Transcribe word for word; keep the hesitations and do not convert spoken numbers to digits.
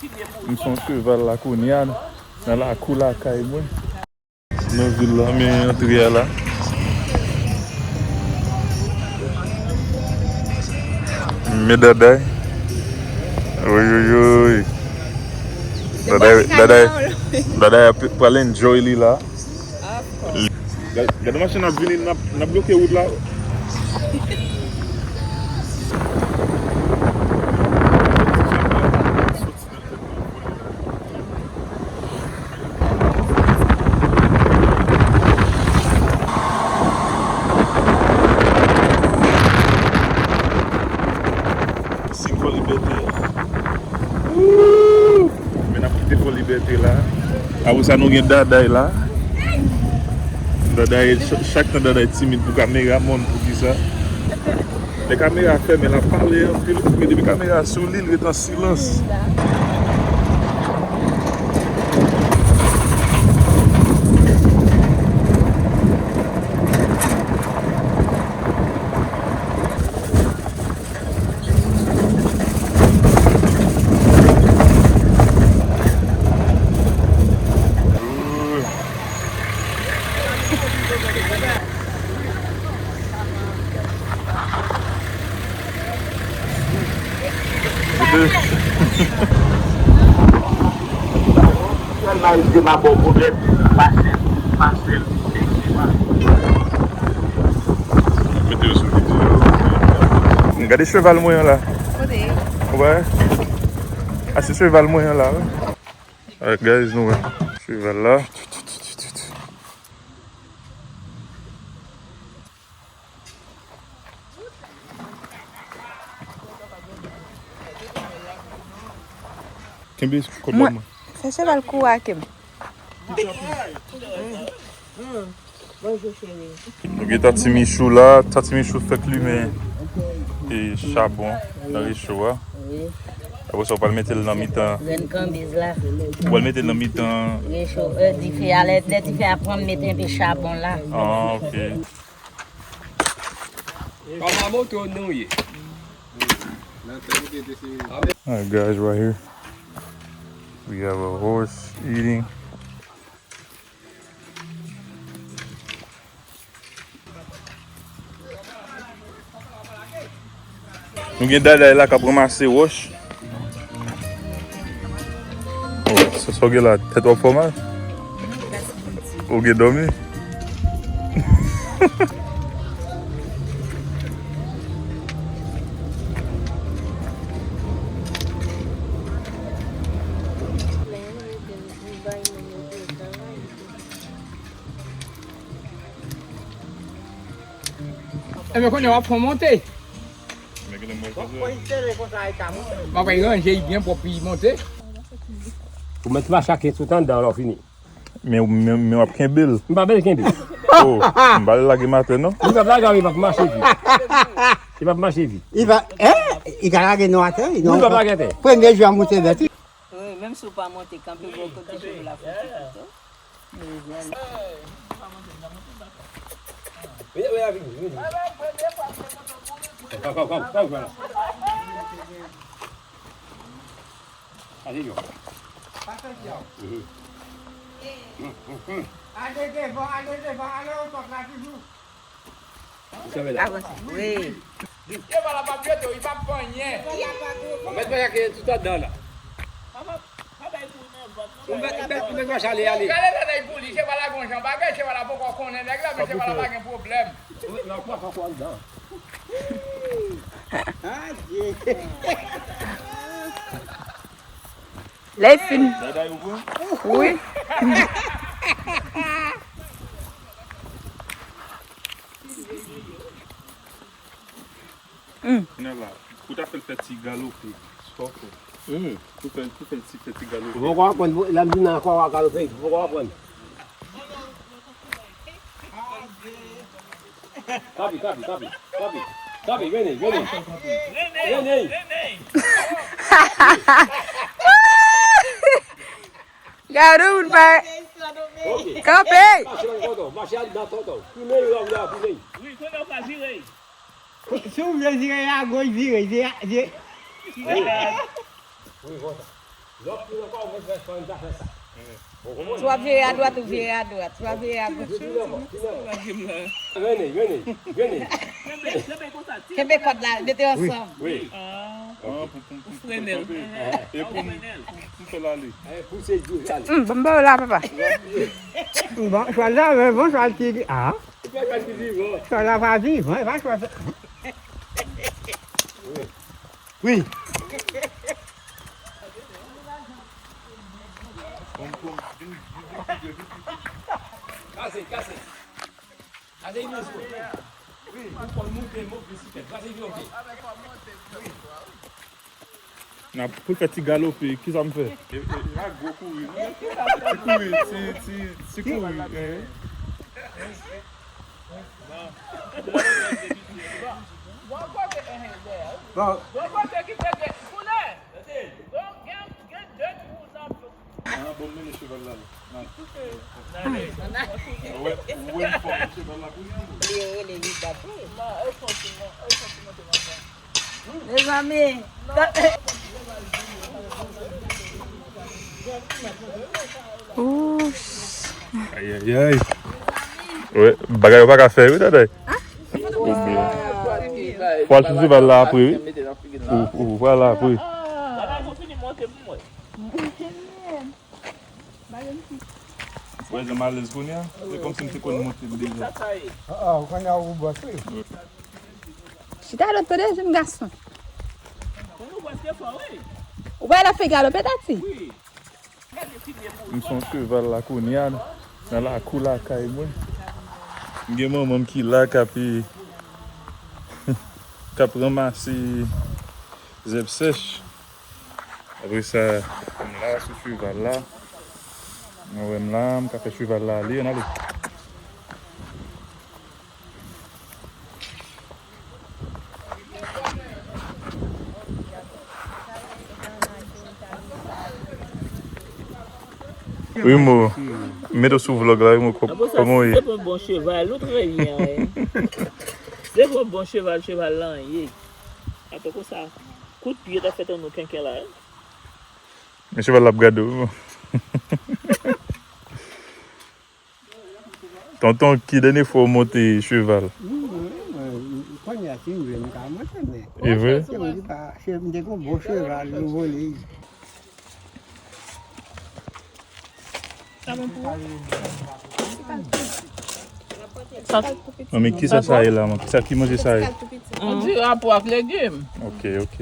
M sou cheval la kounye a, nan lakou lakay mwen. Nan vil la, men antre a la. Men Daday. Oy, oy, oy. Daday, Daday, Daday ap pral enjoy li la. Gad, gad machin ap vini, n ap, n ap bloke wout la. Siy Fò Libète a. Woo! Men n ap kite Fò Libète la. Apre sa, nou gen Daday la. Daday, ch-, chak tan Daday timid pou kamera, m konn poukisa. Lè kamera fèmen, l ap pale anpil, men depi kamera sou li, l ret an silans. Sèlman Rizema ba w pwoblèm, Pasèl, Pasèl, Rizema. Mete yo sou videyo. Gade cheval mwen an la. Kote? Ou wè? A se cheval mwen an la, wi. Alright, guys, nou wè cheval la. Kenbe kòd la, mwen. Fè cheval kouri ak m. Bonjou, cheri. Nou gen Tati Michou la. Tati Michou fèk limen e chabon nan recho a. Wi. Apre sa, w pral mete l nan mitan. Grenn kanbiz la. W pral mete l nan mitan. Recho, e, dife a, lè, lè dife a pran, m mete enpe chabon la. Ah, ok. Kòman moto nou ye? Alright, guys, right here we have a horse eating. Nou gen Daday la k ap ranmase wòch. Oh, sa, sa w gen la, tèt w ap fè w mal? Ou gen dòmi? Ebyen, kounye a w ap fè w monte. M ap ranje l byen pwòp pou l monte. Ou mèt mache ak tout anndan lè w fini. Men, men, men w ap kenbe l. M pa bèl kenbe. Oh, m pa lage m atè, non. Li p ap lage, li p ap mache vit. Li p ap mache vit. Li va, eh, li ka lage nou atè, wi, non. Li p ap lage atè. Premye jou a monte bèt, wi. Wi, menm si w pa monte, kanpe bò kote cheval la fouti pito. Vini, vini, vini, vini. Kòm, kòm, kòm, kòm, kòm, vwala. Ale, yo. Mhm. Ale devan, ale devan, ale otòt la toujou. Avanse. Wi. Cheval la p ap jete w, li p ap fè anyen. Mèt pa gate tout anndan la. Ou mèt, ou mèt, ou mèt mache ale, ale. Gade lè nèg pou li, cheval la gon jan bagay, cheval la poko konnen nèg la, men cheval la pa gen pwoblèm. Ou mèt nan kwa, kwa, kwa anndan. Adye. Lè l fin. Wi. Kounye a la, pou ta fè l fè ti galope, sa w fè? Pou fè, pou fè l ti, fè ti galope. Ou poko aprann, lè m di nan kwa w ap galope, ou poko aprann. Kapi, kapi, kapi, kapi. Kapi, vini, vini. Vini. Gade moun pa. Ok. Kanpe. Mache nan tonton, mache nan tonton. Fime yo la, fime. Wi, kote w ka vire? Si w vle vire a goch, vire, vire, vire. Wi, konsa. Lòt moun ankò, mwen fè fò n ta fè sa. Ou konprann? Swa vire adwat ou vire adwat, swa vire agoch. Vin ankò, vin ankò. Vini, vini, vini. Kenbe kòd la, mete ansanm. Wi. Ou frennen l. E pou m, pou m fè l ale. Pouse di ale. Hum, bon, ba la, papa. Bon, chwal la, bon, chwal ki, ah. Chwal la pa vivan, e pa chwal. Wi. Kase, kase. Kase, Inos. Wi, ou konn moute mòd bisiklèt. Kase, vin, ok. N ap pou fè ti galope, kisa m fè? E, e, pa gwo kouri, non. Ti kouri, ti, ti, ti kouri, hein. Bon. Ah, bon, mennen cheval la, la. Wè, wè, fò cheval la kouri. Li rele li dat, wi. Mezanmi. Ouch. Ay, ay, ay. Wè, bagay yo pa ka fè, wi, Daday. Ou byen. Fò al sou cheval la apre, wi. Ou, ou, vwala, apre. Wè, jan m alèz kounye a, se kòmsi m te konn monte l deja. Ah, ah, ou konn a ou bòs, wi. Chita lòt kote, jenn gason. Ou wè l ap fè galope, Tati? M son cheval la kounye a, nan lakou lakay mwen. M gen manman m ki la k ap, k ap ranmase zèb sèch. Apre sa, m la sou cheval la. Nou wè m la, m ka fè cheval la ale, ann ale. Wi, mo. M mete w sou vlòg la, wi, mo. Kòman w ye? Se pou bon cheval, ou trè byen, wi. Se pou bon cheval, cheval lan ye. Apre konsa, kout pye ta fè tann nou kenken la, wi. Men cheval la ap gade w. Tonton, ki dènye fwa w monte cheval? Kounye a, si m vle, m ka monte, men. E vre? Se mwen ki pa, se, m te gon bon cheval, nou vole. Sa bon pou ou? Sa, non, men kisa sa ye la, man? Kisa, ki manje sa ye? On dirait pwa ak legim. Ok, ok.